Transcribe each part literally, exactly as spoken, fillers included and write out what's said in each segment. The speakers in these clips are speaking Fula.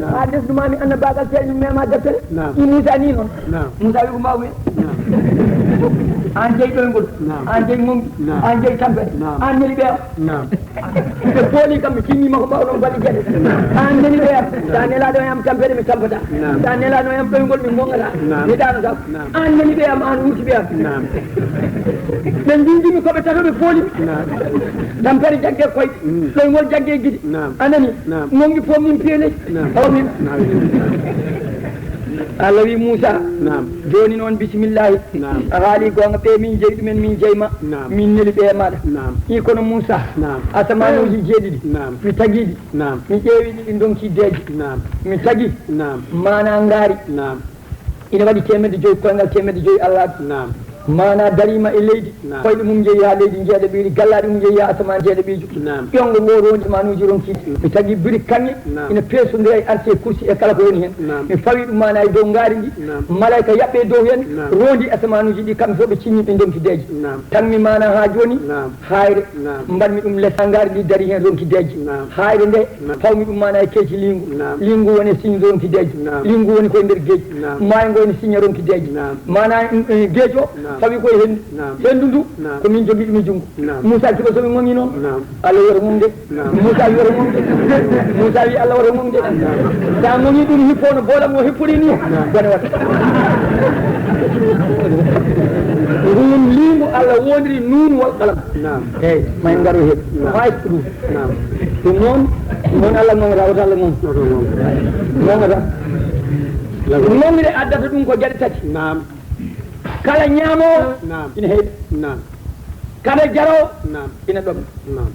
Naam. Haa ndesndu maa mi annabaagal, tee mi mema deftere. Naam. I Muusa nii noon. Naam. Muusa wi ko mbaaw mi. Naam. Aan jeyi ɗoyngol. Naam. Aan jeyi ŋoŋɗi. Naam. Aan jeyi tampere. Naam. Aan neli ɓe am. Naam. Ɓe pooli kam, mi timmii ma ko mbaaw noon balɗe jeetati. Naam. Aan neli ɓe am. Naam. Sa nelaa ɗo e am tampere, mi tampataa. Naam. Sa nelaa ɗo e am ɗoyngol, mi ŋoŋataa. Naam. Mi ɗaanotaa. Naam. Aan neli ɓe am, aan wurti ɓe am. Naam. Ɓe njiidi mi ko ɓe tato, ɓe pooli mi. Naam. Tampere jagge koyɗe. Mm. Ɗoyngol jagge gite. Naam. A nani? Naam. Ŋoŋɗi fof min piye ley. Naam. Tawa min. Naam. Allah wi Muusa, naam, jooni noon, bisimillahi. Naam. A haali goonga, ɓe min jeyi ɗumen, min jeyi ma. Naam. Min neli ɓe e maɗa. Naam. I kono Muusa, naam, asamanuuji jeeɗiɗi. Naam. Mi tagi ɗi. Naam. Mi ƴeewi ɗi, ɗi ndonki deeƴi. Naam. Mi tagi. Naam. Maana ngaari. Naam. Ina waɗi teemedde joyi koyngal, teemedde joyi Allah. Naam. Maana dariima e leydi, naam, koyɗe mum njehi haa leydi njeeɗaɓiiri, gallaaɗi mum njehi haa asamaan njeeɗaɓiijo. Naam. Ƴonngo ngo rondi asamanuuji ronkiiɗi. Mi tagi biri kaŋŋe, naam, ina peesondira e arsi e kursi e kala ko woni heen. Naam. Mi fawi ɗum maana e dow ngaari ndi. Naam. Malayka yaɓɓe e dow heen, naam, rondi asamanuuji ɗi, kamɓe fof ɓe cinñi ɓe ndonki deeƴi. Naam. Tan mi maana haa jooni, naam, haayre, naam, mbaɗmi ɗum les haa ngaari ndi dari heen ronki deeƴi. Naam. Haayre nde, naam, pawmi ɗum maana e keeci liingu. Naam. Liingu woni signe ronki deeƴi. Naam. Liingu woni koye nder geej. Naam. Maayo ngo ene signe ronki deeƴi. Naam. Maana, mm, eh, geej o, naam, fawi koye henndu. Naam. Henndu ndu, naam, ko min jogi ɗum e junngo. Naam. Muusa wi ko so min ŋoŋi noon. Naam. Allah wi woto ŋoŋde. Naam. Muusa wi woto ŋoŋde. Muusa wi Allah woto ŋoŋde. Naam. Sa ŋoŋi ɗum hippo no boolam o hippori ni. Naam. Bone waɗa. Ngun liingu Allah wondiri nuun wal qalam. Naam. Eeyi, ma en ngaru heen. Naam. Fayda ɗum. Naam. Ɗum noon, noon Allah ŋoŋata, wota Allah ŋoŋ. Wota ŋoŋ. Ŋoŋata. Naam. Ŋoŋre addata ɗum ko geɗe tati. Naam. Kala ñaamoowo, naam, ina heyɗa. Naam. Kala jaroowo, naam, ina ɗomɗa. Naam.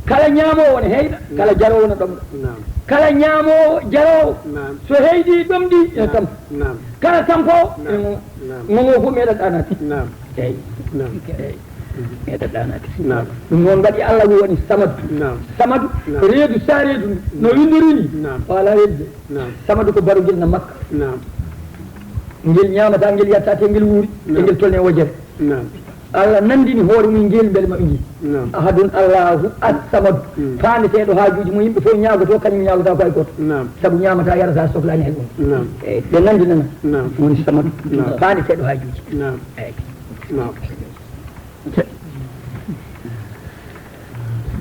Kala ñaamoowo ina heyɗa, naam, kala jaroowo ina ɗomɗa. Naam. Kala ñaamoowo, jaroowo, naam, so heyɗi, ɗomɗi, ina, naam, tampa. Naam. Kala tampoowo, naam, ina ŋoŋa. Naam. Ŋoŋoowo fof meeɗa ɗaanaade. Naam. Eeyi. Naam. Eeyi. Meeɗa ɗaanaade. Naam. Ɗum noon mbaɗi Allah woni Samadu. Naam. Samadu, naam, reedu sa reedu no, naam, winndori ni. Naam. O alaa reedu de. Naam. Samadu ko barogel na Makka. Naam. Ngel ñaamataa, ngel yattataa, ngel wuuri, naam, e ngel tolnee wojere. Naam. Allah nanndini hoore mum ngel mbele maɓe njii. Naam. Ahadun Allahu As-Samadu. Mm. Faandeteeɗo haajuuji mo yimɓe fof ñaagotoo, kañum ñaagotoo ko hay gooto. Naam. Sabu ñaamataa, yarataa, sohlaani hay gooto. Naam. Eeyi, ɓe nanndinana. Naam. Woni Samadu. Naam. Faandeteeɗo haajuuji. Naam. Eeyi. Naam.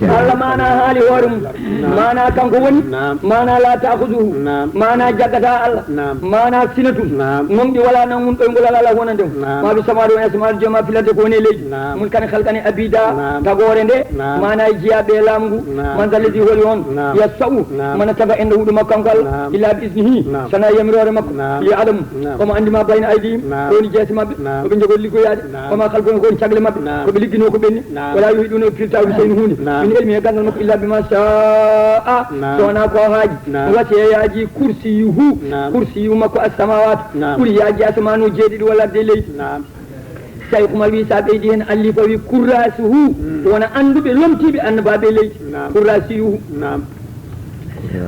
Allah maana haali hoore mum. Naam. Maana kanko woni. Naam. Maana la ta'khuzuhu. Naam. Maana jaggata Allah. Naam. Maana sinatun. Naam. Ŋoŋɗi wala nangun ɗoyngol ala wonande mo. Naam. Ma fi samawati wa asmaul jama filante ko woni e leydi. Naam. Mulkan khalqan abida. Naam. Tagoore nde. Naam. Maana e jiyaaɓe e laamu ngu. Naam. Man zal ladhi holi on. Naam. Yasau. Naam. Mana taga en ɗo huɗo makko kanko Allah. Naam. Illa bi iznihi. Naam. Sana yamiroore makko. Naam. Li adam. Naam. Omo anndi ma bayna aydihim. Naam. Ko woni jeese maɓɓe. Naam. Ko ɓe njogori liggoyaade. Naam. Wa ma khalfahum, ko woni cagle maɓɓe. Naam. Ko ɓe ligginoo ko ɓenni. Naam. Wala yuhiduna, ɓe pirtaa bi shay'in huunde. Naam. Min ilmihi, e ganndal makko, illa bima sha'a. Naam. So wonaa ko o haaji. Naam. Wasi'a, yaaji, kursiyuhu. Naam. Kursiyu makko as-samawati. Naam. Ɓuri yaaji asamanu jeeɗiɗi walla de leydi. Naam. Shaykh Umar wi, sa ɓeydi heen allifa wi kurrasuhu. Mm. Wona annduɓe lomtiiɓe annabaaɓe leydi. Naam. Kurrasiyuhu. Naam.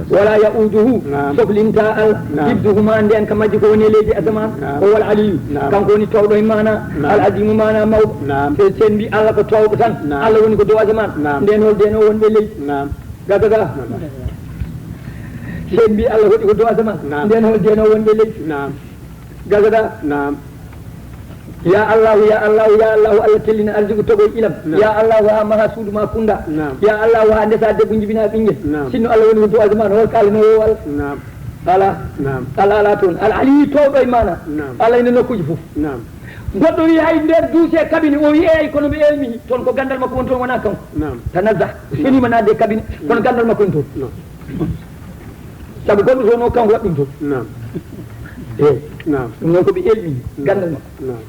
Wala ya'uduhu, naam, soflinta Allah, naam, hifduhuma, nden ka majji ko woni e leydi asamaan, naam, o wal aliyu, naam, kanko woni towɗo e maana, naam, al azimu maana mawɗo. Naam. Se, sen mbi Allah ko towɗo tan, naam, Allah woni ko dow asamaan, naam, nden hol deno wonɓe leydi? Naam. Gasata. Naam. Sen mbi Allah hoɗi ko dow asamaan, naam, nden hol deno wonɓe leydi? Naam. Gasata. Naam. Ya Allahu, ya Allahu, ya Allahu, Allah tellina arsiku toɓo e ilam. Naam. Ya Allahu, ha maha suudu ma kunda. Naam. Ya Allahu, ha ndesa debbo jibina ɓinngel. Naam. Sinno Allah woni ko dow asamaan, hol kaalanowo Allah? Naam. Ala. Naam. Ala, ala toon. Al Aliyu towɗo e maana. Naam. Allah ina nokkuuji fof. Naam. Goɗɗo wi hay nder duuse kabine, o wi eeyi, kono mi elmihi. Toon ko ganndal makko woni toon, wona kanko. Naam. Tanazza. Naam. Senima naatde e kabine, kono, naam, ganndal makko woni toon. Naam. Sabu goɗɗo toon o, kanko waɗi ɗum toon. Naam. Eeyi. Naam. Ɗum noon ko ɓe elmi, naam, ganndal makko. Naam.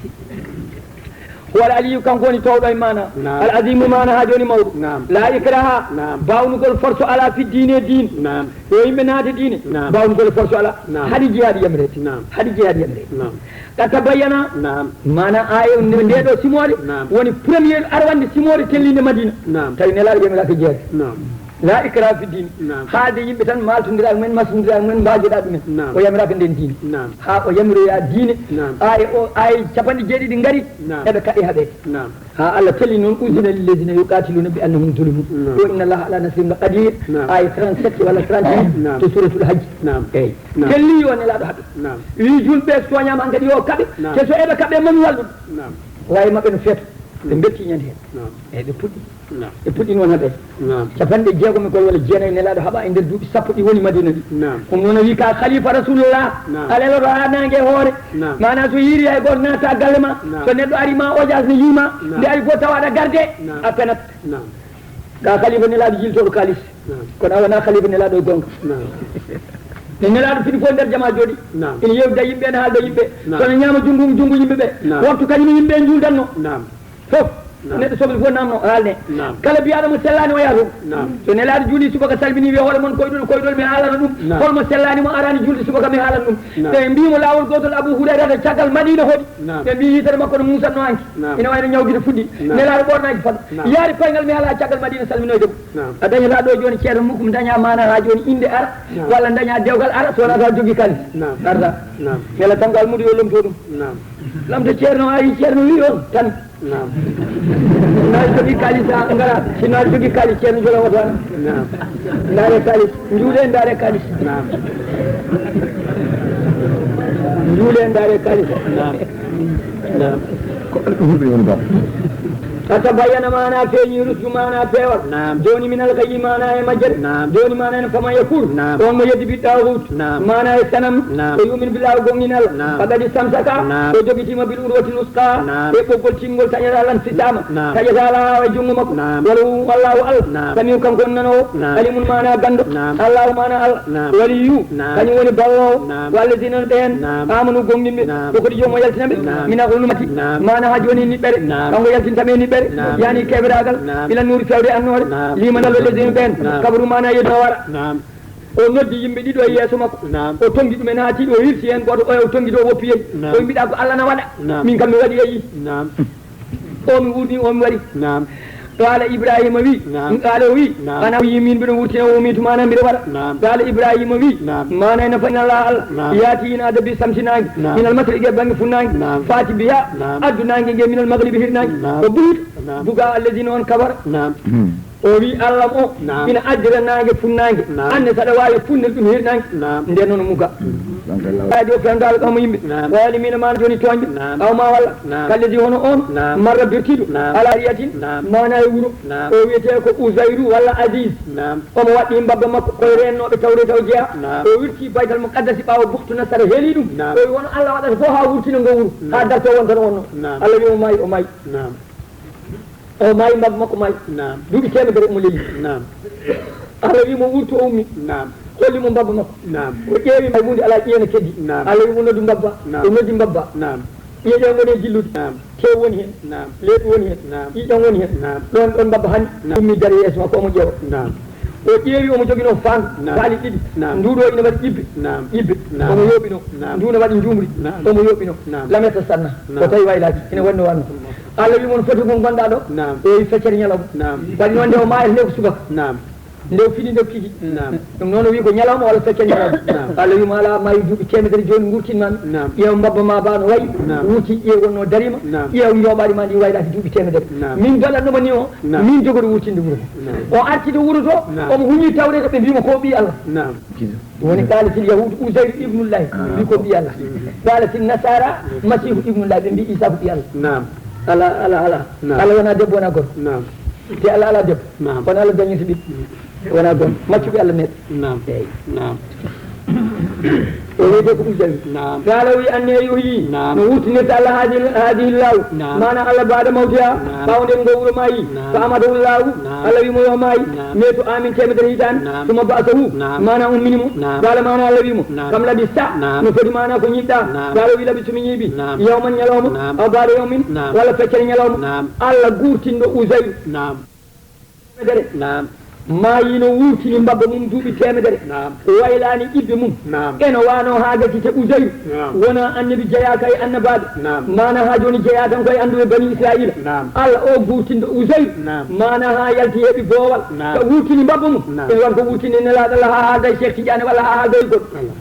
Huwa al Aliyu, kanko woni towɗo e maana. Naam. Al Azimu, maana haa jooni mawɗo. Naam. La ikraha. Naam. Baawnugol force alaa fi diine, diine. Naam. Yo yimɓe naate diine. Naam. Baawnugol force alaa. Naam. Haɗi jihaadi yamreede. Naam. Haɗi jihaadi yamreede. Naam. Qad tabayyana. Naam. Maana aaya nde, nde ɗo simoore, naam, woni premier arwande simoore tellinde Madina. Naam. Tawi Nelaaɗo yamiraaka jihaadi. Naam. La ikra fi diini. Naam. Haalde yimɓe tan, maaltondira e mumen, masondira e mumen, mbaajoɗa ɗumen. Naam. O yamiraaka nden diine. Naam. Haa o yamiroya diine. Naam. Aaye o, aaye capanɗe jeeɗiɗi ngari, naam, eɓe kaɗe haɓeede. Naam. Haa Allah telli noon, "Uzina lillazina yuqatiluna bi annahum zulimu." Naam. Wa inna Allaha ala nasrihim la qadir. Naam. Aaye trente-sept walla trente-huit, naam, to Suratul Hajj. Naam. Eyi. Naam. Telli o Nelaaɗo haɓe. Naam. Wi julɓe so tooñaama hankadi yo kaɓe. Naam. Te so eɓe kaɓe, mami wallude. Naam. Waawi maɓɓe no feeto. Ɓe mbelti ñande heen. Naam. Eyi, ɓe puɗɗi. Naam. Ɓe puɗɗi noon haɓe. Naam. Capanɗe jeegom e goy walla jeenayi Nelaaɗo haɓa e nder duuɓi sappo ɗi woni Madina ɗi. Naam. Ɗum noon o wi ka khalifa Rasulullah. Naam. A leloto haa naange e hoore. Naam. Maanaa so yiiri hay gooto naata galle ma. Naam. So neɗɗo ari ma ojaas ne yiima. Naam. Nde ari fof tawa aɗa garde. Naam. A penat. Naam. Ka khalifa Nelaaɗo jiltooɗo kaalis. Naam. Kono a wonaa khalifa Nelaaɗo e goonga. Naam. Ne Nelaaɗo fini fof nder jama jooɗi. Naam. Ina yewtida yimɓe, ene haalda yimɓe. Naam. Kono ñaama junngo, junngo yimɓe ɓe. Naam. Waktu kañum yimɓe njuuldatno. Naam. Fof. Naam. Neɗɗo soble fof namno haalne. Naam. Kala biyaɗo mo sellani o yaha toon. Naam. So Nelaaɗo juuli subaka salmini wiya hoore mon koyɗol, koyɗol mi haalana ɗum. Naam. Holmo sellani mo arani julde subaka mi haalana ɗum. Naam. Ɓe mbi mo laawol gootol Abu Hurayrata caggal Madina hoɗi. Naam. Ɓe mbi yitere makko no musatno anki. Naam. Ina wayno ñaw gite fuɗɗi. Naam. Nelaaɗo ɓornaaki fado. Naam. Yaari koyngal mi haala caggal Madina salminoyde mo. Naam. A dañata ɗo jooni ceerno mukkum daña maana haa jooni innde ara. Naam. Walla daña dewgal ara so wonaa taw jogii kaalis. Naam. Arda. Naam. Yalla tan ko almudo yo lomto ɗum. Naam. Lamto ceerno, a yi ceerno wi on tan. Naam. Na jogii kaalis a ngara, si na jogii kaalis ceerno jola woto an. Naam. Ndaare kaalis, njuule ndaare kaalis. Naam. Njuule ndaare kaalis. Naam. Naam. Ko alɗum hulɓe woni bam. Qad tabayyana maana feeñi, rusdu maana peewal. Naam. Jooni min al-ghayyi maana e majjere. Naam. Jooni maana en faman yakfur. Naam. On mo yeddi bi taaxuut. Naam. Maana e sanam. Naam. O yumin billahi o gomɗini Allah. Naam. Faqad istamsaka. Naam. O jogitima bil urwatil wusqa. Naam. E ɓoggol tingol taƴata lan fisaama. Naam. Taƴata ala e junngo makko. Naam. Wala hu Allahu Allah. Naam. Samiu kanko on nanoowo. Naam. Alimun maana ganndo. Naam. Allahu maana Allah. Naam. Waliyu. Naam. Kañum woni balloowo. Naam. Walladina ɓeen. Naam. Amanu gomɗinɓe. Naam. Ko kadi joom o yaltina ɓe. Naam. Mina ulumati. Naam. Maana haa jooni e niɓɓere. Naam. Kanko yaltinta ɓe niɓɓere. Naam. Yani keɓiraagal. Naam. Ila nuuri fewde annoore. Naam. Liman alladina ɓeen. Naam. Kabaru maana yedno wara. Naam. O noddi yimɓe ɗiɗo e yeeso makko. Naam. O tongi ɗum e naati, o hirsi heen gooto, oya o tongi to, o woppi yehi. Naam. O wi, "Mbiɗa ko Allah na waɗa. Naam. Min kam mi waɗi e yi." Naam. O mi wuurni, o mi waɗi. Naam. Qaala Ibrahima wi, naam, qaala o wi, naam, "Ana o yi min mbiɗo wurtina, o mi to maana mbiɗo waɗa." Naam. Qaala Ibrahima wi, naam, maana ina fayi Allah, Allah. Naam. Yaati ina adda bi samsi naange. Naam. Min al masriqi e bannge funnaange. Naam. Faati biya, naam, addu naange nge min al maghribi hirnaange. Naam. O buhita. Naam. Buga alladina on kafara. Naam. Hmm. O wi Allah o, naam, ina addira naange funnaange. Naam. Anne saɗa waawi funnir ɗum hirnaange. Naam. Nden noon muga. Naam. Waadi o fewndo Allah omo yimɓe. Naam. O waali mina maana jooni tooñɓe. Naam. Aw ma walla. Naam. Kalledi hono on. Naam. Marra birtiiɗo. Naam. Ala riyatin. Naam. Maana e wuro. Naam. O wiyetee ko Uzayru walla Aziz. Naam. Omo waɗɗi mbabba makko koye reennooɓe tawre taw jeyaa. Naam. O wirti Baytal Muqaddasi ɓaawo Buxtu Nasara heeli ɗum. Naam. O wi wono Allah waɗata fof haa wurtina ngo wuro. Naam. Haa darto wontono wonno. Naam. Allah wi o maayi, o maayi. Naam. O maayi, mbabba makko maayi. Naam. Duuɓi teemedere omo lelli. Naam. Allah wi mo wurtu o ummi. Naam. Holli mo mbabba makko. Naam. O ƴeewi mbay huunde alaa ƴiye no keddi. Naam. Allah wi mo noddu mbabba. Naam. O noddi mbabba. Naam. Ƴiye ɗe ngoni e jillude. Naam. Tew woni heen. Naam. Leeɓi woni heen. Naam. Ƴiƴam woni heen. Naam. Ɗon, ɗon mbabba hani. Naam. Ummi dari yeeso makko omo ƴeewa. Naam. O ƴeewi omo joginoo faandu. Naam. Faali ɗiɗi. Naam. Nduuɗo ina waɗi ƴibbe. Naam. Ƴibbe. Naam. Omo yooɓinoo. Naam. Ndu ina waɗi njuumri. Naam. Omo yooɓinoo. Naam. Lameta sanna. Naam. O tawi waylaaki. Ina wanno wanno. Allah wi mo no foti ko ngonɗaa ɗo? Naam. O wi feccere ñalawma. Naam. Waɗi noon nde o maayata nde ko subaka. Naam. Nde o fini nde o kiji. Naam. Ɗum noon o wi ko ñalawma walla feccere ñalawma. Naam. Allah wi mo alaa maayi duuɓi teemedere jooni ngurtinmaami. Naam. Ƴeew mbabba ma ba no wayi. Naam. Wurti ƴeew wonno darima. Naam. Ƴeew njooɓaari ma ndi waylaaki duuɓi teemedere. Naam. Min dolatnoma ni o. Naam. Min jogoto wurtinde wuro. Naam. O arti to wuro to. Naam. Omo huñi tawreeta ɓe mbi mo ko ɓii Allah. Naam. Woni qaalatil yahuudu Uzayru ibnullahi, ɓe mbi ko ɓii Allah. Qaalatil nasaara Masiihu ibnullahi, ɓe mbi Iisaa ko ɓii Allah. Naam. Ala, ala, ala. Naam. Allah wonaa debbo, wonaa gorko. Naam. Te Allah alaa debbo. Naam. Kono Allah dañirta ɓiɓɓe. Wonaa goonga. Maccuɓe Allah meeɗa. Naam. Eey. Naam. O wiyetee ko Uzayru. Naam. Qaala o wi anne yuhyi. Naam. No wurtinirta Allah haadihi, haadihi laaw. Naam. Maana Allah baada mawtiha. Naam. Ɓaawo nden ngo wuro maayi. Naam. Fa amatahu laahu. Naam. Allah wi mo yo maayi. Naam. Meetu amin teemedere hitaande. Naam. Summa ba'asahu. Naam. Maana ummini mo. Naam. Qaala maana Allah wi mo. Naam. Kam labista. Naam. No foti maana ko ñiiɓɗaa. Naam. Qaala wi labistu mi ñiiɓi. Naam. Yawman ñalawma. Naam. Aw baada yawmin. Naam. Walla feccere ñalawma. Naam. Allah guurtinɗo Uzayru. Naam. Teemedere. Naam. Maayino wurtini mbabba mum duuɓi teemedere. Naam. Waylaani ƴibbe mum. Naam. Eno waano haa gasi te Uzayru. Naam. Wona annabi jeyaaka e annabaaɓe. Naam. Maana haa jooni jeyaa tan koye annduɓe Bani Israa'iila. Naam. Allah o guurtinɗo Uzayru. Naam. Maana haa yalti heɓi boowal. Naam. Ka wurtini mbabba mum. Naam. Ene wano ko wurtini Nelaaɗo Allah haa haalda e Cheikh Tidiane walla haa haalda e goɗɗo. Allah.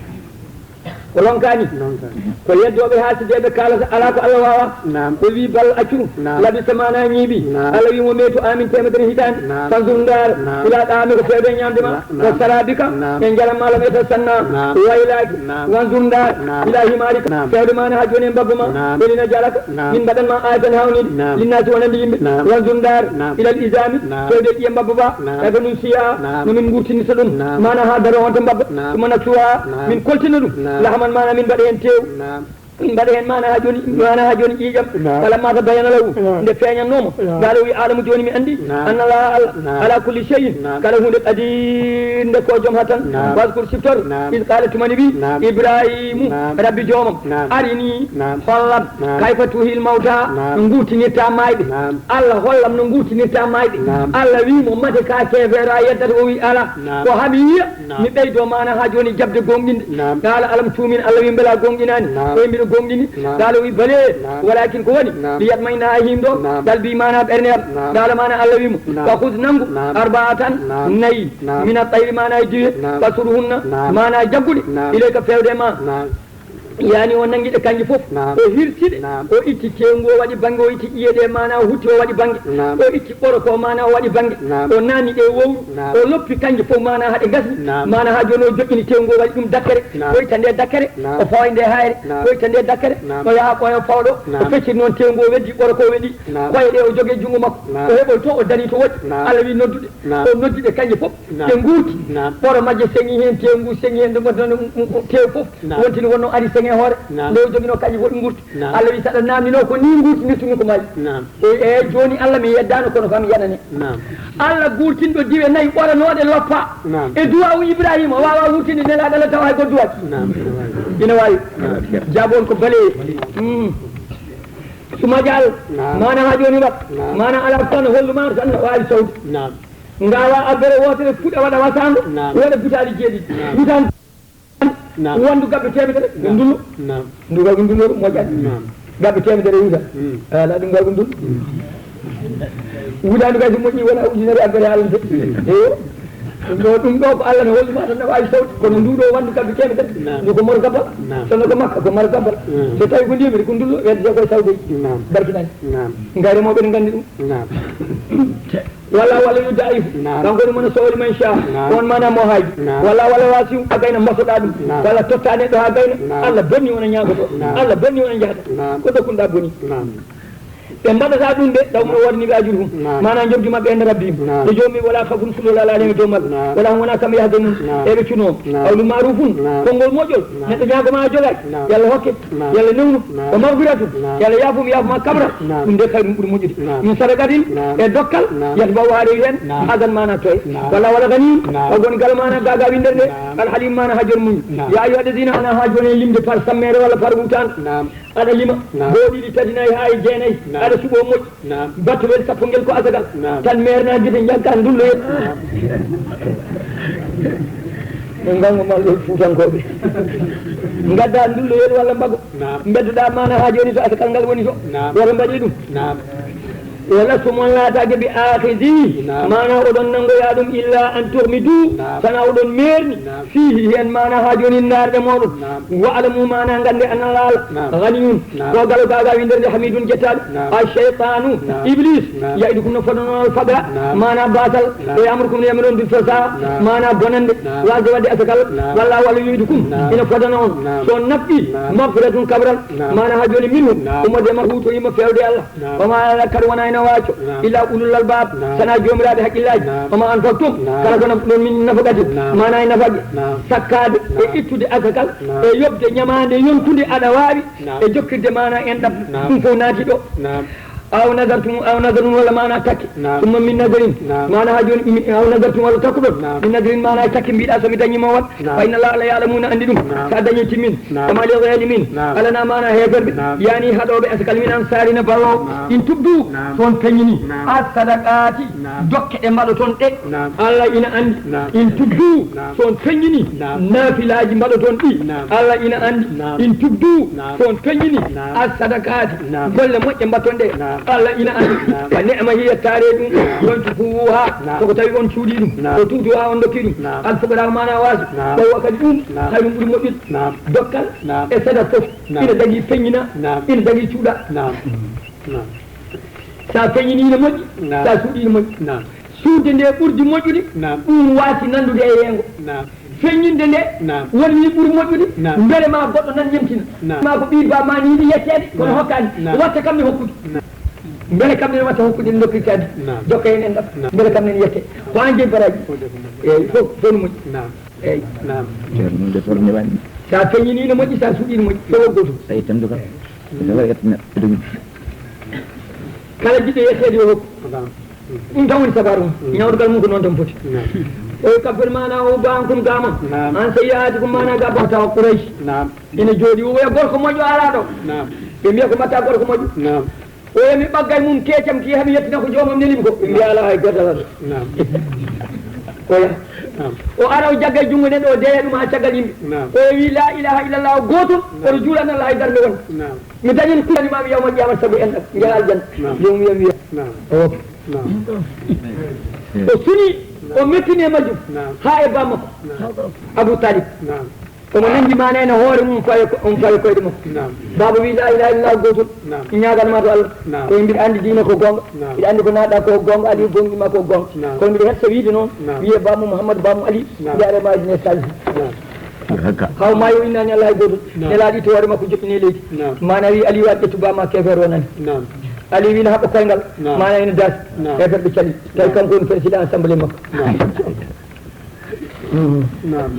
Ko ronkaani. Ronkaani. Ko yeddooɓe haasideeɓe kaalata alaa ko Allah waawaa. Naam. O wii bal accu. Naam. Labisa maana ñiiɓi. Naam. Allah wii mo meetu amin teemedere hitaande. Naam. Fanzur ndaar. Naam. Ilaa ɗaami ko feewde ñaamde ma. Naam. Wa saraabika. Naam. E njaram ma lam yatasanna. Naam. Waylaaki. Naam. Wanzur ndaar. Naam. Ilaa himaarika. Naam. Feewde maana haa jooni e mbabba ma. Naam. Weli na jalaka. Naam. Min mbaɗan ma aayatan hawnide. Naam. Linnaasi wonande yimɓe. Naam. Wanzur ndaar. Naam. Ilal izaami. Naam. Feewde ɗiye mbabba ba. Naam. Kayfa nunsiha. Naam. No min ngurtinirta ɗum. Naam. Maana haa daro on to mbabba. Naam. Summa naksuha. Naam. Min koltina ɗum. Naam. Lahaman maana min mbaɗa heen teew. Naam. Min mbaɗa heen maana haa jooni, maana haa jooni ƴiiƴam. Naam. Falamma tabayyana lahu. Naam. Nde feeñannoo mo. Naam. Qala o wi alamu jooni mi anndi. Naam. Anna Allaha Allah. Naam. Ala kulli shay'in. Naam. Kala huunde qadir nde ko joom hatan. Naam. Waskur siftor. Naam. Iz qala tuma nde wi. Naam. Ibrahimu. Naam. Rabbi joomam. Naam. Arini. Naam. Hollam. Naam. Kayfa tuhil mawta. Naam. No ngurtinirta maayɓe. Naam. Allah hollam no ngurtinirta maayɓe. Naam. Allah wi mo mate ka keefeero a yeddata o wi ala. Naam. Ko hami yiya. Naam. Mi ɓeydo maana haa jooni jaɓde gooŋɗinde. Naam. Qala alam tu'min, Allah wi mbela gooŋɗinaani. Naam. O wi mbiɗo gooŋɗini. Naam. Qala o wi bale. Naam. Walakin ko woni. Naam. Liyatma'inna a hiimɗo. Naam. Qalbi maana ɓernde am. Naam. Qala maana Allah wi mo. Naam. Fa khudh nanngu. Naam. Arba'atan. Naam. Nayi. Naam. Min at-tayri maana e diwe. Naam. Fasurhunna. Naam. Maana jagguɗe. Naam. Ilayka feewde ma. Naam. Yani o nangi ɗe kanji fof. Naam. O hirsi ɗe. Naam. O itti teewu ngu o waɗi bannge, o itti ƴiye ɗe maana o hutti o waɗi bannge. Naam. O itti ɓoro ko maana o waɗi bannge. Naam. O naami ɗe wowru. Naam. O loppi kanji fof maana haɗe ngasni. Naam. Maana haa jooni o joƴƴini teewu ngu o waɗi ɗum dakkere. Naam. O itta nde dakkere. Naam. O fawa nde hayre. Naam. O itta nde dakkere. Naam. O yaha ɓooya fawɗo. Naam. O fecciti noon teewu ngu o weddi ɓoro ko o weɗi. Naam. Koye ɗe o jogii junngo makko. Naam. O heɓoyto o darito woɗɗi. Naam. Allah wi noddude. Naam. O noddi ɗe kanji fof. Naam. Ɗe nguurti. Naam. Ɓoro majje seŋi heen, teewu ngu seŋi heen, ɗum wonno teewu fof. Naam. Wontini wonno ari seŋe hoore. Naam. Nde o joginoo kanji fof ɗi nguurti. Naam. Allah wi saɗa naamnino ko ni nguurtinirtumi ko maayi. Naam. O wi eeyi jooni Allah mi yeddaano kono kam yanane. Naam. Allah guurtinɗo diwe nayi ɓoranooɗe loppa. Naam. E duwaawu Ibrahima waawa wurtinde nelaaɗo Allah tawa hay goɗɗo duwaaki. Naam. Ina waawi. Naam. Jaabo on ko baleeyi. Mm. Suma jaal. Naam. Maana haa jooni wat. Naam. Maana alaa tan hollu ma tan no waawi sawde. Naam. Ngaawa abbere wootere fuɗa waɗa wasaango. Naam. Waɗa butaali jeeɗiɗi. Naam. Butaali Naam. Wondu gabbe teemedere, Naam. Ndullo. Naam. Ndu gabbe ndullo moƴƴani. Naam. Gabbe teemedere wuta. Mm. Ala ɗum gabbe ndullo. Wutaandu kay so moƴƴi wona ujunere abbere haalante. Mm. Eyo. Ɗum ɗo, ɗum ɗo ko Allah ne holli ma tan ne waawi sawde. Kono ndu ɗo wondu gabbe teemedere. Naam. Ndu ko mor gabbal. Naam. Sono ko makka, ko mor gabbal. Mm. So tawi ko ndiyam ko ndullo, weddete koye sawde. Naam. Barkinani. Naam. Ngayre mo ɓen nganndi ɗum. Naam. Walla, walla yo daif. Naam. Kanko woni mo ne sowori man sha. Naam. On mana mo haaji. Naam. Walla, walla wasiu a gayna mbasoɗa ɗum. Naam. Walla totta neɗɗo ha gayna. Naam. Allah bonni on a ñaagoto. Naam. Allah bonni on a jahata. Naam. Ko dokkunɗa boni. Naam. Ɓe mbaɗata ɗum de, taw mum wodani ɓe ajuru hum. Naam. Mana joggi maɓɓe en rabbi. Naam. E jomi wala khafun kulol ala ne domal. Naam. Wala hum wala kam yahdunun. Naam. E ɓe cuno. Naam. Qawlun ma'rufun. Naam. Konngol moƴƴol. Naam. Neɗɗo ñaago ma a jogay. Naam. Yalla hokke. Naam. Yalla newnu. Naam. Wa maghfiratun. Naam. Yalla yaafum, yaafuma kabra. Naam. Ɗum de khayrun ɓuri moƴƴude. Naam. Min sadaqatin. Naam. E dokkal. Naam. Yatba'uha rewi hen. Naam. Adan mana toye. Naam. Walla wala ghaniyun. Naam. Wa gon gal mana gaga winder de. Naam. Al halim mana ha jon muñ. Naam. Ya ayyuha alladhina ana ha jon limde par sammere walla par wutan. Naam. Aɗa lima. Naam. Boo ɗiɗi tati nayi ha e jeenayi. Naam. Aɗa suɓo moƴƴi. Naam. Battowel sappo ngel ko asakal. Naam. Tan meerna gite njanka ndulloyel. Naam. Ɓe ngango malɗo fuutankooɓe. Ngadda ndulloyel walla mbago. Naam. Mbeddoɗa mana ha joni to asakal ngal woni to. Naam. Woto mbaɗi ɗum. Naam. Wala sumon laataake bi akhidhi. Naam. Mana oɗon nangoya ɗum illa an tughmidu. Naam. Sana oɗon meerni. Naam. Fihi hen mana ha joni ndaarɗe moɗon. Naam. Wa alamu mana ngande anna Allah. Naam. Ghaniyun. Naam. Ko galo gaga winderde hamidun jettaɗo. Naam. Ash-shaytanu, Naam. Iblis, Naam. Ya'idukum no fodano on al-faqra, Naam. Mana batal, Naam. Wa ya'murukum no yamiron bil fasa, Naam. Mana bonande, Naam. Wasde wadde asakal, Naam. Walla walla yu'idukum, Naam. Ina fodano on. Naam. So nafɗi, Naam. Maghfiratun kabral, Naam. Mana ha joni minhu, Naam. Ummorde ma huto yimma fewde Allah. Naam. Wa ma ala kar wona ina waco, Naam. Illa ulul albab, Naam. Sana jomiraɓe haqqillaji. Naam. Wa ma anfaqtum, Naam. Kala ko nafɗon min nafaqatin, Naam. Mana e nafaqe, Naam. Sakkade, e Naam. Ittude asakal, Naam. E yobde ñamande yontude aɗa wawi, Naam. E jokkirde mana enɗam. Naam. Ɗum fof naati ɗo. Naam. Aw nadartum, aw nadarun walla maana takke. Naam. Summa min nadarin. Naam. Maana haa jooni, mi, aw nadartum walla takkuɗon. Naam. Min nadarin maana takke mbiɗa so mi dañi mo wat. Naam. Fa inna Allaha, Allah ya'lamu na anndi ɗum. Naam. Sa dañi timmin. Naam. Kama li zalimin. Naam. Alana maana heeferɓe. Naam. Yani haɗooɓe asakal min ansari na bawo. Naam. In tubdu. Naam. So on feññini. Naam. As sadaqati. Naam. Dokke ɗe mbaɗoton ɗe. Naam. Allah ina anndi. Naam. In tubdu. Naam. So on feññini. Naam. Naafilaaji mbaɗoton ɗi. Naam. Allah ina anndi. Naam. In tubdu. Naam. So on feññini. Naam. As sadaqati. Naam. Golle moƴƴe mbaɗoton ɗe. Naam. Allah ina anndi. Naam. Fa ni'ma hiya taare ɗum. Naam. Wa in tukhfuha. Naam. So ko tawi on cuuɗi ɗum. Naam. Wa tu'tuha on dokki ɗum. Naam. Al fuqara maana waasi. Naam. Wa huwa kadi ɗum. Naam. Khayrun ɓuri moƴƴude. Naam. Dokkal. Naam. E sadaka fof. Naam. Ina dagii feññina. Naam. Ina dagii cuuɗa. Naam. Naam. Sa feññini ina moƴƴi. Naam. Sa suuɗi ina moƴƴi. Naam. Suuɗde nde ɓurdi moƴƴude. Naam. Ɗum waasi nandude e yeengo. Naam. Feññinde nde. Naam. Woni ni ɓuri moƴƴude. Naam. Mbele ma goɗɗo nan ñemtina. Naam. Ma ko ɓii ba ma ni yiɗi yetteede kono. Naam. Hokkaani. Naam. Watta kam mi hokkude. Naam. Mbele kam ne watta hokkude ndokkirtaade. Naam. Jokka heen en ɗam. Naam. Mbele kam ne yette. Ko an jeyi baraji. Ko defu. Eyi, fof, fof no moƴƴi. Naam. Eyi. Naam. Ceerno de forni waɗi. Sa feññini no moƴƴi, sa suuɗi no moƴƴi. Fof ko gootum. Tawi tan duka. Ene waɗi yetto neɗɗo. Kala jiɗɗo yetteede yo hokku. Naam. Ɗum tan woni sabaru mum. Mm. Ñawdugal mum ko noon tan foti. Naam. O kabbir maana o ba an kum gama. Naam. An sayyi'atikum maana ga ba tawa Quraysh. Naam. Ina jooɗi o wiya gorko moƴƴo alaa ɗo. Naam. Ɓe mbiya ko mbatta gorko moƴƴo. Naam. O wiya mi ɓaggay mum keecam ki hami yettina ko joomam neli mi ko. Ɓe mbiya alaa hay gooto alaa ɗo. Naam. O yaha. Naam. O ara o jaggay junngo neɗɗo o deeya ɗum haa caggal yimɓe. Naam. O wi la ilaha illallah o gootol. Naam. Oto juulan Allah hay darnde won. Naam. Mi dañan kulanimaaɓe yawmal qiyamata sabu enɗam njaha aljanna. Naam. Yo mi wiya mi wiya. Naam. O woppi. Naam. O suni, o mettini e majjum. Naam. Haa e bammakko. Naam. Abu Talib. Naam. Omo nanngi maana ene hoore mum fawe ko, on fawe koyɗe makko. Naam. Baaba wi la ilaha illallah gootol. Naam. Ñaaganma to Allah. Naam. Ko mbiɗa anndi diina ko goonga. Naam. Mbiɗa anndi ko naaɗa ko goonga, Aliyu gonɗi ma ko goonga. Naam. Kono mbiɗa hetta wiide noon, naam, wiye bammo Mouhamadou bammo Ali, naam, mbiyaare ma dine Salih. Naam. Haka. Haw maayo innani Allah hay gooto. Naam. Nelaaɗo itti hoore makko joɗɗini e leydi. Naam. Maana wi Aliou an ƴettu bamma keefeer wonani. Naam. Aliou wi na haɓɓa koyngal. Naam. Maana ina daasi. Naam. Heeferɓe cali. Tawi, naam, kanko woni président assemblée makko. Naam. Mhm. Naam.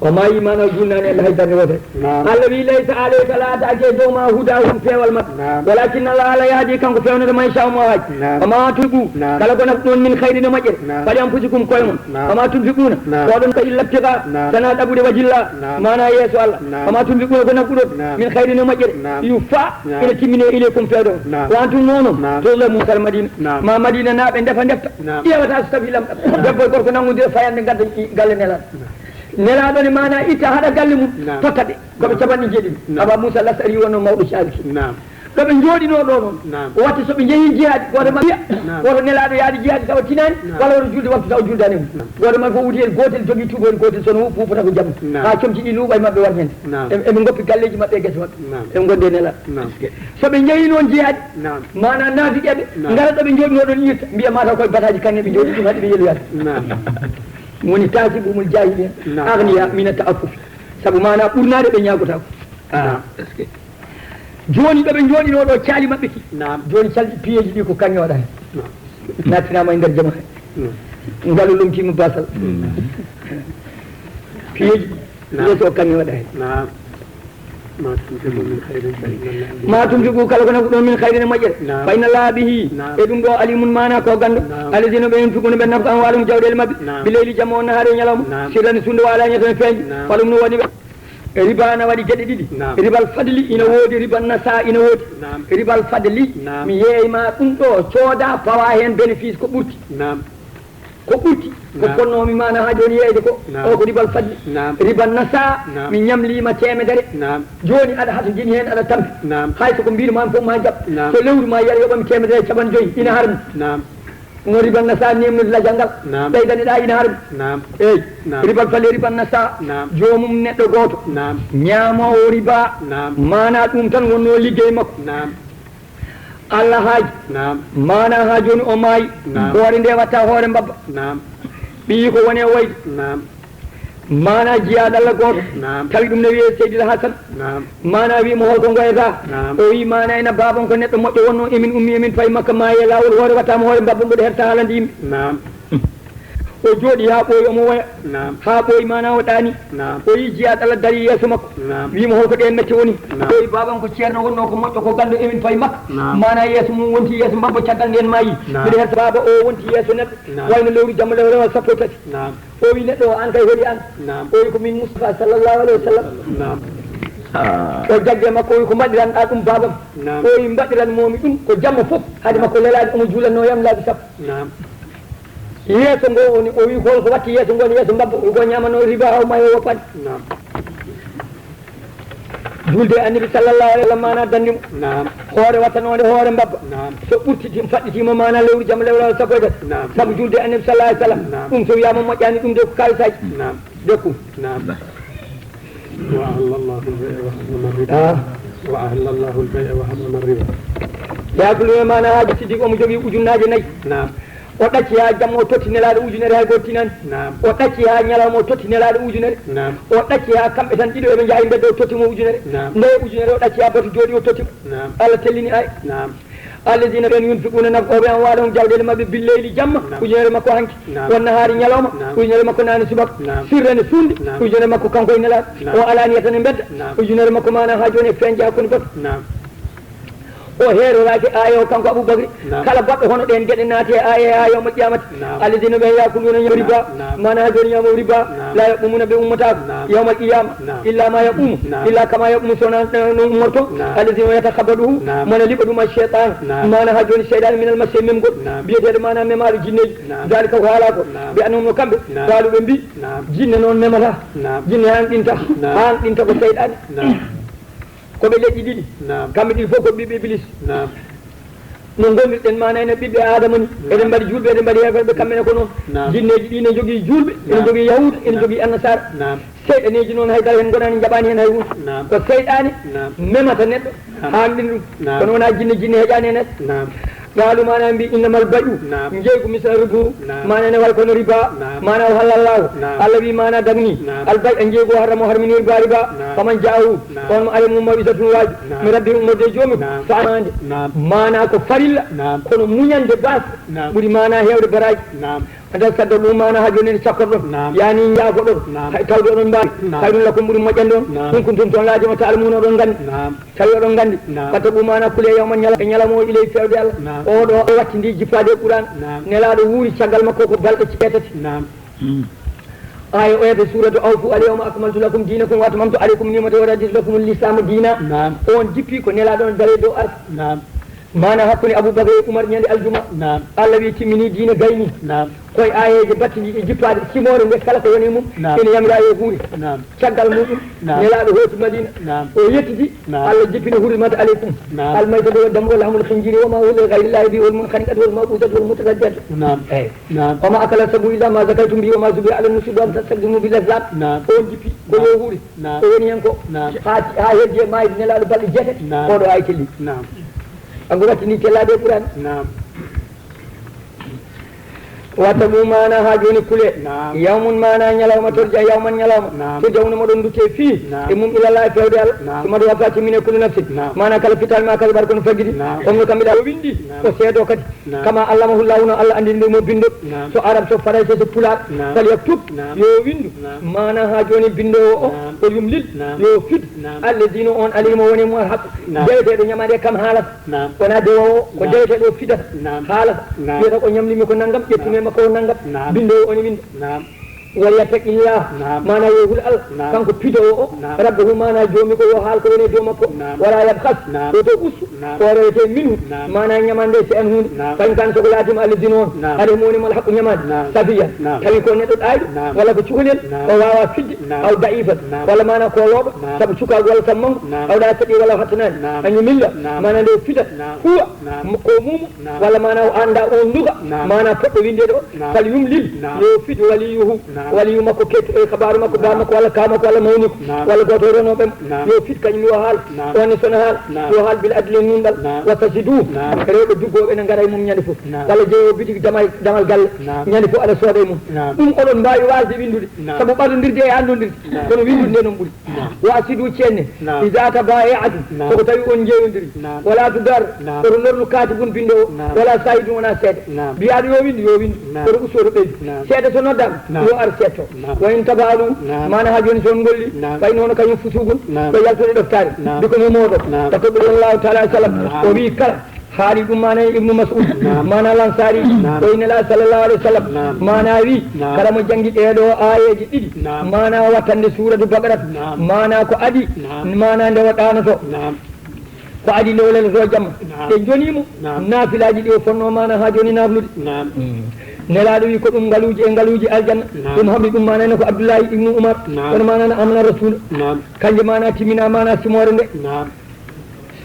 O maayi maana o juulnaani Allah hay darnde wootere. Naam. Allah wi laysa alayka laataake e dow ma hudahum peewal maɓɓe. Naam. Walakin Allah, Allah yahdi kanko feewnata man yashaa mo haaji. Naam. Wa ma tunfiqu, naam, kala ko nafɗon min khayrin e moƴƴere. Naam. Fali anfusikum koye mon. Naam. Wa ma tunfiquna, naam, ko oɗon ka illa ibtiga, naam, sana ɗaɓude wajhillah, naam, maana yeeso Allah. Naam. Wa ma tunfiquna ko nafɗuɗon, naam, min khayrin e moƴƴere. Naam. Yuwaffa, naam, ene timmine ilaykum feewde on. Naam. Wa antum noon, naam, tuzlamun kala Madina. Naam. Ma Madina naaɓe ndefa ndefta. Naam. Ƴeewata so tawi lamɗam. Naam. Debbo e gorko nanngondira fayande ngadda i-, galle Nelaaɗo. Naam. Nelaaɗo ne maana itta haɗa galle mum. Naam. Totta ɓe. Ko ɓe, naam, capanɗe jeeɗiɗi. Naam. Aba Moussa Lasari wonno mawɗo caalki. Naam. Ɗo ɓe njooɗinoo ɗo noon. Naam. O watti so ɓe njehii jihaadi, gooto maɓɓe wiya, naam, woto Nelaaɗo yaade jihaadi tawa tinaani, naam, walla woto julde wattu tawa juldaani mum. Naam. Gooto maɓɓe fof wuti heen gootel, jogii tuubo heen gootel, so no fuufata ko jam. Naam. Haa comci ɗi luuɓa e maɓɓe war heen. Naam. E, eɓe ngoppi galleeji maɓɓe e gese maɓɓe. Naam. Eɓe ngondi e Nelaaɗo. Naam. So ɓe njehii noon jihaadi, naam, maana naafiqeeɓe, naam, ngara ɗo ɓe njooɗinoo ɗon irta, mbiya mataw koye bataaji kaŋŋe ɓe njooɗi ɗum haɗi ɓe yeloyaade. Naam. Ɗum woni tahsibuhumul jahiliya, naam, aghniya mina ta'affuf. Sabu maana ɓurnaade ɓe ñaagotaako. Ah. Naam. Est-ce que? Jooni ɗo ɓe njooɗinoo ɗo caali maɓɓe ki. Naam. Jooni calɗi piyeeji ɗi ko kaŋŋe waɗa heen. Naam. Nattinaama e nder jama hee. Naam. Ngalu lomtiima basal. Mm. Piyeeji. Naam. Yeeso o kaŋŋe waɗa heen. Naam. Ma tunfiqu min khairin fa inna Allaha bihi. Ma tunfiqu kala ko nafuɗon min khairin e moƴƴere. Naam. Fa inna Allaha bihi. Naam. E ɗum ɗo alimun maana ko ganndo. Naam. Alladhina ɓe yunfiquna ɓe nafqa amwalahum jawɗeele maɓɓe. Naam. Bil layli jamma o nahaari e ñalawma. Naam. Sirran suudu wa alaniyatan e feeñde. Naam. Falum no waɗi ɓe. Riba na waɗi geɗe ɗiɗi. Naam. Ribal fadli ina woodi, riban nasa ina woodi. Naam. Ribal fadli, naam, mi yeeyma ɗum ɗo, cooda, pawa heen bénéfice ko ɓurti. Naam. Ko ɓurti, ko, naam, fotnoomi maana haa jooni yeeyde ko, naam, o ko ribal fadli. Naam. Riban nasa, naam, mi ñamliima teemedere. Naam. Jooni aɗa hatojini heen, aɗa tampi. Naam. Hay so ko mbiɗo ma fof ma jaɓ. Naam. So lewru ma yar yoɓami teemedere e capanɗe joyi, ina harmi. Naam. No riba nasa nemnir lajal ngal. Naam. Ɓeydaniɗa ina harmi. Naam. Eyi. Naam. Ribal fale riban nasa. Naam. Joomum neɗɗo gooto. Naam. Ñaamoowo riba. Naam. Maana ɗum tan wonno liggey makko. Naam. Allah haaji. Naam. Maana haa jooni o maayi. Naam. Hoore nde watta hoore mbabba. Naam. Ɓiyi ko woni e wayde. Naam. Maana jiyaaɗo Allah gooto. Naam. Tawi ɗum ne wiyee Seydil Hasan. Naam. Maana wi mo holko ngoyata? Naam. O wi maana ina baabam ko neɗɗo moƴƴo wonno, emin ummi emin payi Makka maayi e laawol, hoore wattaama hoore mbabba mboɗo herta haalande yimɓe. Naam. O jooɗi haa ɓooyi, omo woya. Naam. Haa ɓooyi, maana o ɗaani. Naam. O yi Jiyaa Ɗalla darii yeeso makko. Naam. Wi'i mo, "Hol ko ɗeen mette woni?" Naam. O yi, "Baaba am, ko ceerno wonnoo ko moƴƴo, ko ganndo, emin payi Makka." Naam. Maana yeeso mum wonti yeeso mbabba, caggal ndeen maayi. Naam. Mbiɗa hersa baaba o wonti yeeso neɗɗo. Naam. Wayno lewru jamma lewru sappo e tati. Naam. O wi neɗɗo o, "Aan kay holi aan?" Naam. O wi, "Ko min Mustafa sallallahu alayhi wa sallam." Naam. O jaggi e makko, o wi, "Ko mbaɗiranɗaa ɗum, baabam?" Naam. O wi, "Mbaɗiran moomi ɗum ko jamma fof, hade makko lelaade, omo juulanno yam laabi sappo." Naam. Yeeso ngo woni, o wi, "Hol ko watti yeeso ngo?" Yeeso mbabba, ko ñaamano riba, haw mayo woppaade. Naam. Julde e Annabi sallallahu alayhi wa sallam, maana danndi mo. Naam. Hoore wattanoonde hoore mbabba. Naam. So ɓurtiti, faɗɗitiima, maana lewru jamma lewru sappo e tati. Naam. Sabu julde e Annabi sallallahu alayhi wa sallam. Naam. Ɗum so wiyaama moƴƴaani, ɗum de ko kaalisaaji. Naam. De ko. Naam. Wa ahalla Allahu al-bay'a wa harrama ar-riba. Ah. Wa ahalla Allahu al-bay'a wa harrama ar-riba. Yaakulu e maana Haaji Siddiq, omo jogii ujunnaaje nayi. Naam. O ɗacci haa jamma, o totti Nelaaɗo ujunere, hay gooto tinaani. Naam. O ɗacci haa ñalawma, o totti Nelaaɗo ujunere. Naam. O ɗacci haa kamɓe tan ɗiɗo eɓe njaha e mbedda, o totti mo ujunere. Naam. Nde ujunere o ɗacci haa batu jooɗi, o totti mo. Naam. Allah tellini ay. Naam. Alladina ɓen yunfiquna nafqooɓe amwaalahum jawɗeele maɓɓe billeyli jamma, naam, ujunere makko hanki. Naam. Wan nahaari ñalawma, naam, ujunere makko naane subaka. Naam. Sirran e suunde, naam, ujunere makko kanko e Nelaaɗo. Naam. O alaaniyatan e mbedda, naam, ujunere makko maana haa jooni e feeñde hakkunde bato. Naam. O heeroraaki aaya o kanko Abubakri. Naam. Kala baɗɗo hono ɗeen geɗe naati e aaya haa yawmal qiyamati. Naam. Alladina ɓe yakuluna ñaama riba. Naam. Maana haa jooni ñaamo riba. Naam. La yaqumuna ɓe ummataako. Naam. Yawmal qiyama. Naam. Illa ma yaqumu. Naam. Illa kama yaqumu sona no ummorto. Naam. Alladina yatakhabaduhu. Naam. Mona liɓa ɗum a shaytan. Naam. Maana haa jooni seyɗaane minal masi memgol. Naam. Biyeteeɗo maana memaaɗo jinneeji. Naam. Dalika ko haalaa ko. Naam. Bi annahum no kamɓe. Naam. Qaalu ɓe mbi. Naam. Jinne noon memata. Naam. Jinne an ɗinta. Naam. An ɗinta ko seyɗaane. Naam. Ko ɓe leƴƴi ɗiɗi. Naam. Kamɓe ɗiɗi fof ko ɓiɓɓe Iblis. Naam. No ngonirɗen maana enen ɓiɓɓe Aadama ni. Naam. Eɗen mbaɗi juulɓe, eɗen mbaɗi heeferɓe, kamɓe ne ko noon. Naam. Jinneeji ɗi ne njogii juulɓe, ene, naam, njogii yahuuda, ene, naam, njogii annasaara. Naam. Seyɗaneeji noon haydara heen ngonaani njaɓaani heen hay huunde. Naam. Ko seyɗaane, naam, memata neɗɗo, naam, haanɗin ɗum. Naam. Kono wonaa jinne, jinne heƴaani heen. Naam. Qaalu maana mbi innamal bay'u. Naam. Njeeygu misla ribu. Naam. Maana ne way kono riba. Naam. Maana o hallallahu. Naam. Allah wi maana dagni. Naam. Al bay'a njeeygu o harrama o harmini riba riba. Naam. Faman ja'ahu. Naam. On mo ari mum maw'izatun waaju. Naam. Mi rabbi ummorde joomi. Naam. Faamaande. Naam. Maana ko farilla. Naam. Kono muñande baas. Naam. Ɓuri maana heewde baraaji. Naam. Anta sadda ɗum maana haa jooni ne cakkorɗon. Naam. Yani njaafoɗon. Naam. Hay tawde oɗon mbaawi. Naam. Khayrun lakum ɓuri moƴƴande on. Naam. In kuntum toon laaji ma ta'lamuna oɗon nganndi. Naam. Tawi oɗon nganndi. Naam. Fattaqu maana kule yawman ñala-, e ñalawma o ilay fewde Allah. Naam. Oɗo o wattindi jippaade e Qur'an. Naam. Nelaaɗo wuuri caggal makko ko balɗe jeetati. Naam. Aaya o yata suuratu awfu al yawma akmaltu lakum dinakum wa atmamtu alaykum ni'mati wa raditu lakum al islamu dina. Naam. On jippi ko Nelaaɗo on dare dow arsa. Naam. Maana hakkunde Abubakar e Umar ñande aljuma. Naam. Allah wi timmini diina gayni. Naam. Koye aayeeje battidiiɗe jippaade simoore nde kala ko woni mum. Naam. Ene yamira yo huure. Naam. Caggal muɗum, naam, Nelaaɗo hooti Madina. Naam. O yettidi, naam, Allah jippini hurrimat aleykum. Naam. Almaytatu wa damu wa lahmul khinziri wa ma uhilla li ghayrillahi bihi wal munkhaniqatu wal mawquzatu wal mutaraddiyatu. Naam. Eyi. Naam. Wa ma akala sabu illa ma zakaytum bihi wa ma zubiha ala nusubi wa an tastaqdimu bil azlam. Naam. On jippi ko yo huure. Naam. O woni hen ko, naam, haa, haa heddi e maayde Nelaaɗo balɗe jeetati. Naam. Oɗo ay telli. Naam. Kanko wattini tellaaɗo e Qur'an. Naam. Wattaqu maana haa jooni kule. Naam. Yawmun maana ñalawma torja, yawman ñalawma. Naam. Turja'una moɗon dutte fii. Naam. E mum ilallahi fewde Allah. Naam. Summa tuwaffa timmine kullu nafsin. Naam. Maana kala fittaali ma kasabat kono faggidi. Naam. Omno kamɓe ɗa o winndi. Naam. O seedo kadi. Naam. Kama allamahu Allahu no Allah anndini mo binndo. Naam. So Arab, so Farayse, so Pulaar. Naam. Fal yaktub. Naam. Yo windu. Naam. Maana haa jooni binndoowo o, naam, o yumlil. Naam. Yo fid. Naam. Alladina on alima woni mo haq. Naam. Deweteeɗo ñamaade kam haalata. Naam. Wona dewowo, ko, naam, deweteeɗo fidata. Naam. Haalata. Naam. Wiyata ko ñamlimi ko nanngam, ƴettumi, naam, makko ko nanngam. Naam. Binndoowo o ne winda. Naam. Wal yattaqillah. Naam. Maana yo hul Allah. Naam. Kanko pidoowo o. Naam. Rabbahu maana joomi ko yo haal ko woni e dow makko. Naam. Wala yabkhas. Naam. Woto ustu. Naam. Ko rewete minhu. Naam. Maana ñamande si an huunde. Naam. Fa in kana so ko laatima alladina on. Naam. Hade mo woni mal haqqu ñamande. Naam. Safiyan. Naam. Tawi ko neɗɗo ɗaayɗo. Naam. Walla ko cukalel. Naam. O waawa fidde. Naam. Aw da'ifan. Naam. Walla maana ko looɗo. Naam. Sabu cukaagu walla sabu manngu. Naam. Aw ɗa saɗi walla hattanaani. Naam. A ñamilla. Naam. Maana nde o fida. Naam. Huwa. Naam. Ko muumu. Naam. Walla maana o annda on luga. Naam. Maana poɗɗo winndeede o. Naam. Fal yumlil. Naam. Yo fid waliyuhu. Naam. Waliyu makko kettuɗo e kabaaru makko, baa makko walla kaa makko walla mawni ko, walla gooto e renooɓe mo, yo fit kañum yo haal. Onne sona haal, yo haal bil adli e nunɗal. Wa tasidu, rewɓe duggooɓe ene ngara e mum ñande fof. Walla jeeyo bitigi damal, damal galle, ñande fof aɗa sooda e mum. Ɗum oɗon mbaawi waasde winndude, sabu ɓadondirde e annondirde, kono winndude nde noon ɓuri. Wa asidu ceenne, iza tabaya'tum, soko tawi on jeeyondiri. Wala tudar, koto lorlu kaati gun binndo o. Wala sahidun, wona seede. Mbiyaaɗo yo winndu, yo winndu, koto usto, to ɓeydu. Seede so noddaama, yo ar seetto. Wa in tafalu, maana haa jooni so on ngolli, fa innahu, kañum fusuqun, ko yaltude ɗoftaare. Bikum, e mooɗon. Tawi ko ɗum Allahu taala sallam o wii kala. Haali ɗum maana e Ibnu Mas'ud, maana Lansaari, o inna la sallallahu alaihi wasallam, maana wi, kala mo jangi ɗee ɗoo aayeeje ɗiɗi, maana wattande suuratu Baqara, maana ko adi, maana nde o ɗaanoto, ko adi nde o leloto jamma. Ɓe joni mo naafilaaji ɗi o fonno maana haa joni naaflude. Nelaaɗo wi ko ɗum ngaluuji e ngaluuji aljanna, ɗum hamri ɗum maana ne ko Abdullahi ibnu Umar, kono maana na amana Rasul. Kanje maana timmina maana simoore nde.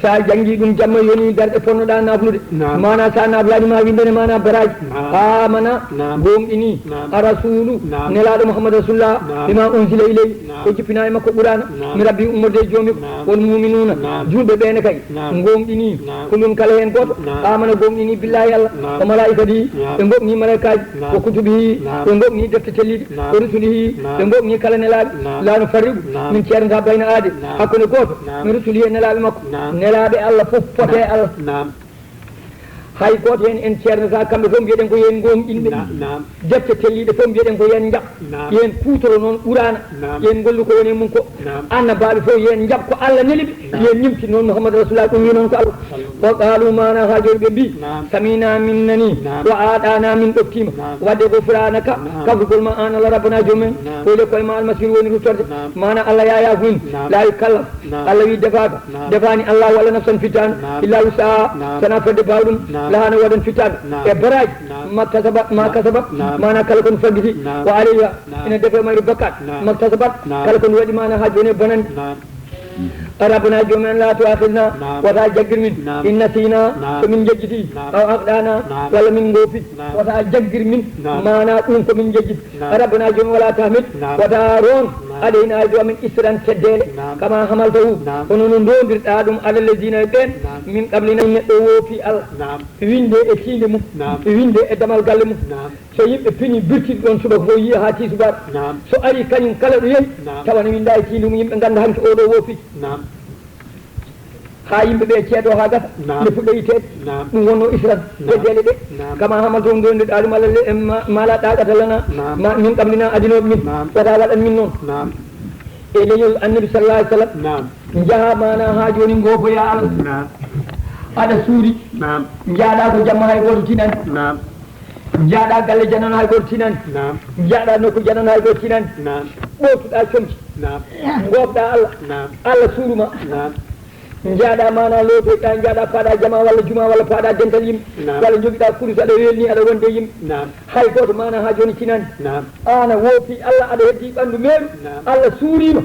Sa jangi ɗum jamma yoni darɗe ponnoɗa naflude. Mana sa naflani ma windane mana baraji. Amana, gomɗini, a rasulu, nelaɗo Muhammad rasulullah, bima unzila ilayhi, ko jippina e makko qur'ana, mi rabbi ummorde e joomi, wal muminuna, julɓe ɓene kay, gomɗini, kullun kala hen goto, amana gomɗini billahi Allah, wa malaikatihi, ɓe gomɗini malaikaji, wa kutubihi, ɓe gomɗini defte telliɗe, wa rusulihi, ɓe gomɗini kala nelaɓe, la nufarriqu, min ceernata bayna ahadin, hakkunde goto, min rusulihi e nelaɓe makko, nelaɓe Allah fof pote Allah. Hay goto hen en ceernata kamɓe fof mbiyeɗen ko yen gomɗinɓe. Defte telliɗe fof mbiyeɗen ko yen jaɓ, yen kutoro noon qur'ana, yen gollu ko woni mum ko. Annabaɓe fof yen jaɓ ko Allah neli ɓe, yen ñimti noon Muhammad rasulullah, ɗum wi noon ko Allah. Wa qalu, mana ha joni ɓe mbi, samina, min nani, wa aɗana, min ɗoftima, wadde gofranaka, kaggugol ma an Allah rabbana joomen, ko le koye ma almasiru woni ruttorde, mana Allah yaya min, la yukallam, Allah wi defaka, defani Allah walla nafsan fittano, illa wusaha, sana fodde bawɗum, laha no waɗan fittano, e baraji, ma kasabat, ma kasabat, mana kala kon faggiti, wa alayha, ina defe mayru bakkat, ma kasabat, kala kon waɗi mana ha joni e bonande. Rabbana joomi en, la tuakhidna, wata jaggir min, in nasina, so min jejjiti, aw akhdana, walla min goofi, wata jaggir min, mana ɗum ko min jejjiti. Rabbana joomi, wala tahmil, wata ron, alayna, e dow amen, isran, teddele, kama hamaltahu, kono no ndondirɗa ɗum, ala alladhina, e ɓen, min qablina, neɗɗo woofi Allah. Winde e tiinde mum, winde e damal galle mum. So yimɓe pini birtiɗi ɗon subaka fof yiya haa tisubar. So ari kañum kala ɗo yehi, tawa ne winda e tiinde mum, yimɓe ganda hanki oɗo woofi. Haa yimɓe ɓe ceedo haa gasa, nde fuɗɗa yitteede. Ɗum wonno isran, teddele ɗe. Kama hamalta on ɗon ɗaɗum Allah le, ma, ma la taqata lana, ma, min qablina, adinoɓe min. Wata waɗan min noon. E leñol annabi sallallahu alaihi wasallam. Njaha mana ha joni ngofoya Allah. Aɗa suuri. Njaɗa ko jamma hay goto tinani. Njaɗa galle janano hay goto tinani. Njaɗa nokku janano hay goto tinani. Ɓootuɗa comci. Gofɗa Allah. Allah suuru ma. Njaɗa mana lotoɗa, njaɗa paɗa jama walla juma walla paɗa dental yimɓe. Walla jogiɗa kurus aɗa welni aɗa wonde yimɓe. Hay goto mana ha joni tinani. Ana woofi Allah, aɗa heddi ɓandu meeru. Allah suurima.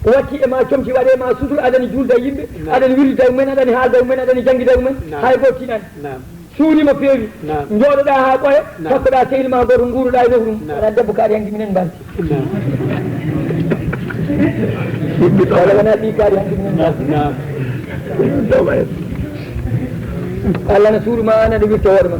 Watti e ma comci, waɗe ma sutur, aɗani julda yimɓe, aɗani wirlita e mumen, aɗani haalda e mumen, aɗani jangida e mumen. Hay goto tinani. Suurima feewi. Jooɗoɗa ha ɓoya, takkoɗa sehil ma goto, nguuruɗa e nofru mum. Wona debbo kaari hanki minen mbalti. Wala wona ɓi kaari hanki minen mbalti. Allah na suuru ma, an aɗa wirta hoore ma.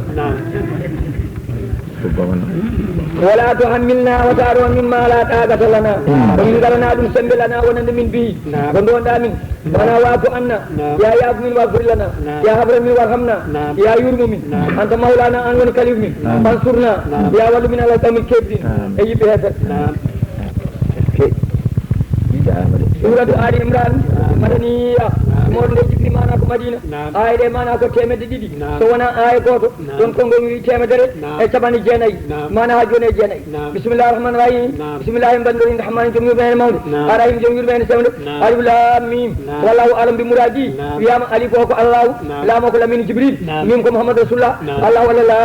Wala tuhammilna, wata ron min ma la taqata lana. Ko min ngalana ɗum sembe lana wonande min bihi. Ko ndonɗa min. Mana wa'fu anna. Ya ya'fu min waghfir lana. Ya habra min warhamna. Ya yurmu min. Anta maulana, an woni kalif min. Fansurna. Ya wallu min ala qawmil kafirin. E yimɓe heefer. Suratu Ali Imran, Madaniya, moɗo nde jibri mana ko Madina. Aya ɗe mana ko temedde ɗiɗi. So wona aya goto, ɗon ko ngol wi temedere e capanɗe jeenayi. Mana ha joni e jeenayi. Bismillahir Rahmanir Rahim. Bismillahir Rahmanir Rahim. Joom yurmene mawde. Arrahim, joom yurmene sewde. Alif Lam Mim. Wallahu alam bi muradi. Wiyama alif o ko Allahu. Lam o ko Lamine Jibril. Mim ko Muhammad Rasulullah. Allahu walla la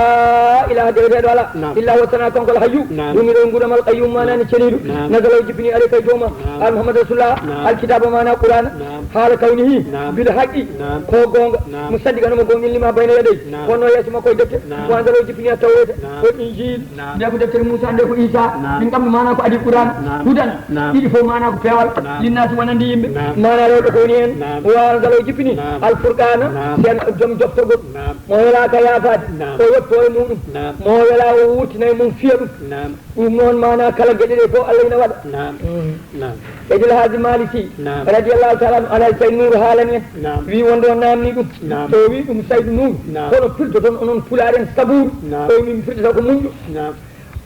ilaha deweteɗo ala. Illa huwa, sana kanko al hayyu. Rumiɗo e nguuram, al qayyum mana ne ceniɗo. Nazala o jippini alayka e dow ma. Al Muhammad Rasulullah. Al kitaba mana Qur'an. Naam. Haala kawnihi. Naam. Bil haqqi. Naam. Ko goonga. Naam. Musaddiqan omo goongɗini lima bayna yadayhi. Naam. Wonno yeeso makko e defte. Naam. Wa anzala o jippini at-tawrata. Naam. Wal injil. Naam. Nde ko deftere Muusa, nde ko Iisa. Naam. Ɗin kam maana ko adii Qur'aan. Naam. Hudan. Naam. Ɗiɗi fof maana ko peewal. Naam. Linnaasi wonande yimɓe. Naam. Maana rewɓe ko woni heen. Naam. Wa anzala o jippini. Naam. Al furqaana. Naam. Seen joom joftorgol. Naam. Mo welaaka yaafaade. Naam. O yotto e muɗum. Naam. Mo welaa o wurtina e mum fiya ɗum. Naam. Ɗum noon maana kala geɗe ɗe fof Allah ina waɗa. Naam. Mm. Naam. Seydil Haaji Maalik Si, Naam. Radiyallaahu taala anhu, Alhaji Saydu Nuuru haalani en. Naam. Wi wonde o naamni ɗum. Naam. O wi ɗum Saydu Nuuru. Naam. Kono pirdoton onon pulaar en sabuuru. Naam. O wi min pirdata ko muñɗo. Naam.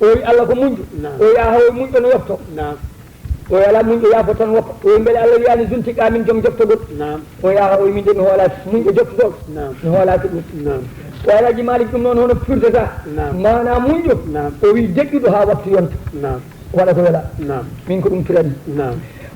O wi Allah ko muñɗo. Naam. O wi aha o wi muñɗo no yofto. Naam. O wi alaa muñɗo yaafo tan woppa. O wi mbele Allah wiyaani zuntiqaa min joom joftogol. Naam. O wi aha o wi min de mi hoolaaki muñɗo joftotooɗo. Naam. Mi hoolaaki ɗum. Naam. O Alhaji Maalik ɗum noon hono pirdata. Naam. Maana muñɗo. Naam. O wi deƴƴuɗo haa wattu yonta. Naam. Waɗa ko wela. Naam. Min ko ɗum pirani. Naam.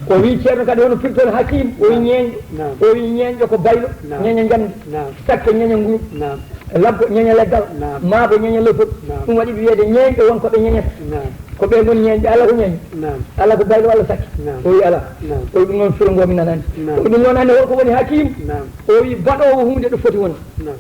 O wi ceerno kadi hono pirton hakim, o wi ñeeñɗo. Naam. O wi ñeeñɗo ko baylo, Naam. Ñeeña njamndi. Naam. Sakke ñeeña nguur. Naam. Labbo ñeeña leggal. Naam. Maabo ñeeña lofol. Naam. Ɗum waɗi ɓe wiyede ñeeñɓe won ko ɓe ñeeñata. Naam. Ko ɓe ngoni ñeeñɓe, Allah ko ñeeño. Naam. Allah ko baylo, Allah sakke. Naam. O wi ala. Naam. O wi ɗum noon firo ngo mi nanani. Naam. O wi ɗum noon ande holko woni hakim. Naam. O wi baɗowo hunde ɗo foti wonde. Naam.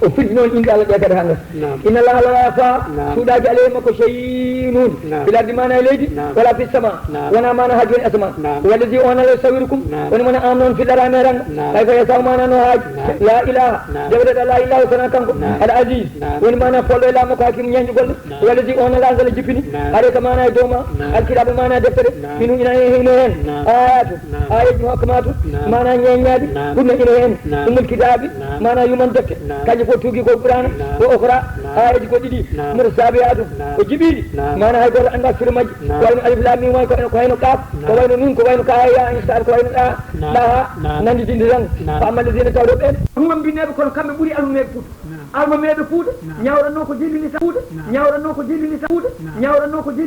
O firti noon inɗe Allah ɗe kadi hanngas. Naam. Inna Allah la yakhfa, Naam. Suuɗaaki alayhi makko shay'un. Naam. Fil ardi maana e leydi, Naam. Wala fis sama. Naam. Wona maana haa jooni asama. Naam. Wallazi on Allah yusawwirukum. Naam. Woni mona am noon fil arhami ranga. Naam. Kayfa yasa'u maana no haaji. Naam. La ilaha. Naam. Jawreɗo la ilaha sona kanko. Naam. Al aziz. Naam. Woni maana folɗo e laamu ko hakim ñeñƴugol. Naam. Wallazi on Allah Allah jippini. Naam. Alayka maana e dow ma. Naam. Alkitaabu maana deftere. Naam. Minu ina hino heen. Naam. Ayatu. Naam. Ayaji muhakkamatu. Naam. Maana ñeññaadi. Naam. Kunna ina heen. Naam. Ummul kitaabi. Naam. Maana yuman defte. Naam. Kanji fof tuugi ko Qur'aana. Naam. Ko okra. Naam. Ayaji ko ɗiɗi. Naam. Mutashabihaatu. Naam. Ko jiɓiiɗi. Naam. Maana hay gooto anndaa firo majji. Naam. Ko wayno alif laam miim, ko, ko hayno qaaf. Naam. Ko wayno nuun, ko wayno kaa yaa ayn saad, ko wayno ɗaa. Naam. Ɗaha. Naam. Nannditinde tan. Naam. Fa amma alladina tawɗo ɓeen. Ɗum won mbinneeɓe kono kamɓe ɓuri almumeeɓe Fuuta. Naam. Almumeeɓe Fuuta. Naam. Ñawratnoo ko jillini sa Fuuta. Naam. Ñawratnoo ko jillini sa Fuuta. Naam. Ñawratnoo ko jillini